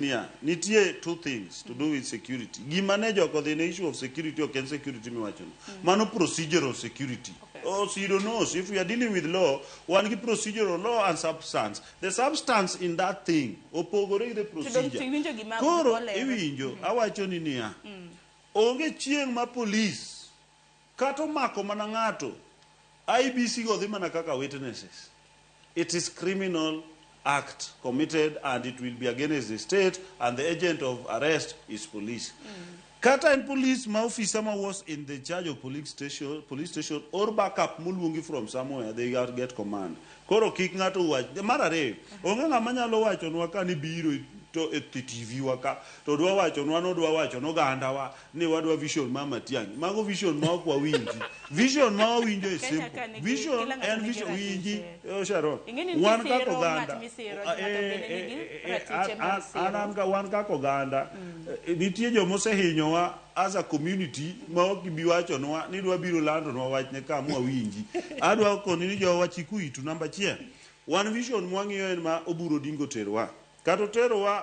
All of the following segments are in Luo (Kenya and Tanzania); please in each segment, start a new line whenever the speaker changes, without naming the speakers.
Niya, nitie two things to do with security. Gima ne jok odhi ne issue of security ok en security miwachono. Mano procedural security. Oh, Osido knows if we are dealing with law, wan gi procedural law and substance. The substance in that thing opogore gi the procedure.
to iwinjo gima
Koro
olero.
iwinjo, awacho ni niya, onge chieng' ma police kata omako mana ng'ato, IEBC go dhi mana kaka witnesses. It is criminal act committed and it will be against the state and the agent of arrest is police. Kata en police ma officer ma was in the charge of police station or backup moluongi from somewhere, they get command. Koro kik ng'ato wach. Mar ariyo, onge ng'ama nyalo wachonwa ka ni biro to e TV wa ka to dwa wachonwa nodwa wacho noganda wa ni wadwa vision mar Matiang'i. Mago vision ma ok wawinji. Vision ma wawinjo is
Kenya ka
simple.
nigi-
Vision
kila ng'ato
en
nigi
vision winji
ratiche.
Sharon.
Ing'e ni
Wan
nitie
kaka
siro,
oganda.
ng'at misiro, ng'ato bende nigi ratiche mar siro.
An kaka oganda nitie joma osehinyowa as a community ma ok ibi wachonwa ni dwa biro landonwa wachne ka mwawinji. Adwa koni ni jowa chiku itu namba achiel. Wan vision mwang'iyo en ma Oburu Odinga oterowa. Kata oterowa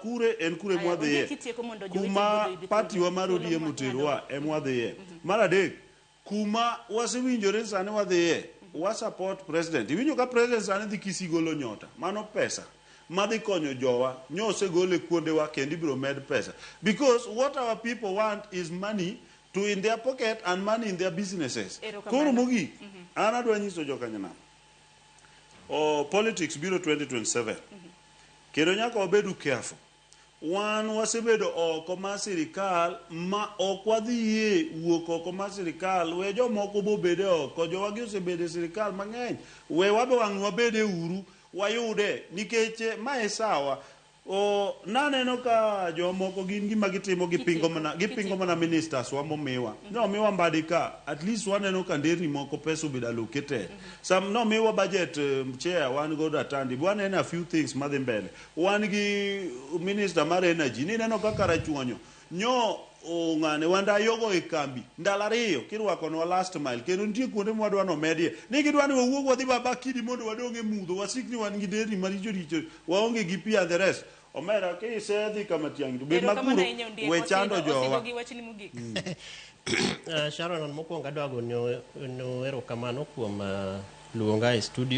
kure en kure
Aya,
mwadhiye.
ondiek itieko mondo jowete
Kuma
mondo oyud
party wa mar
thuolo
ODM
mar
oterowa emwadhiye. Mar adek, kuma wasewinjore sani wadhiye, wa support president. Iwinjo ka president sani dhi Kisii golo nyota. Mano pesa madhi konyo jowa. Nyo osegole kuondewa kendo ibiro med pesa. Because what our people want is money to in their pocket and money in their businesses.
Erokamano.
Koro mogik, an adwa nyiso jokanyanam. O politics biro 2027. Kendo nyaka wabedu careful. Wan wasebedo oko mar sirikal ma ok wadhi yie wuok oko mar sirikal. We jomoko bobede oko. Jowagi osebedo e sirikal mang'eny. We wabe wang' wabede uru wayude nikech mae sawa. O, naneno ka jomoko gin gima gitimo gipingo mana ministers wa momiwa. Nomiwa Mbadi ka at least waneno ka nderni moko pesa obedo allocated. Sam nomiwa budget chair wan godo Atandi. Waneno a few things madhi mbele. Wan gi minister mar energy. Nineno kaka Rachuonyo nyo ong'ane wandayogo e kambi ndalo 2 kirwakonwa last mile kendo nitie kuonde mwadwa nomedie ni gidwa ni wawuog wadhi baba kidi mondo wadong' e mudho wasik ni wan gi nderni maricho richo waonge gi pi and the rest. Omera kisedhi kama Matiang'i to bed
Erokamano
makuro
ahinya Ondiek.
we chando
Osido,
jowa.
Osido gi wachni mogik.
Sharon, an mokwongo adwa gonu erokamano kuom luonga e studio.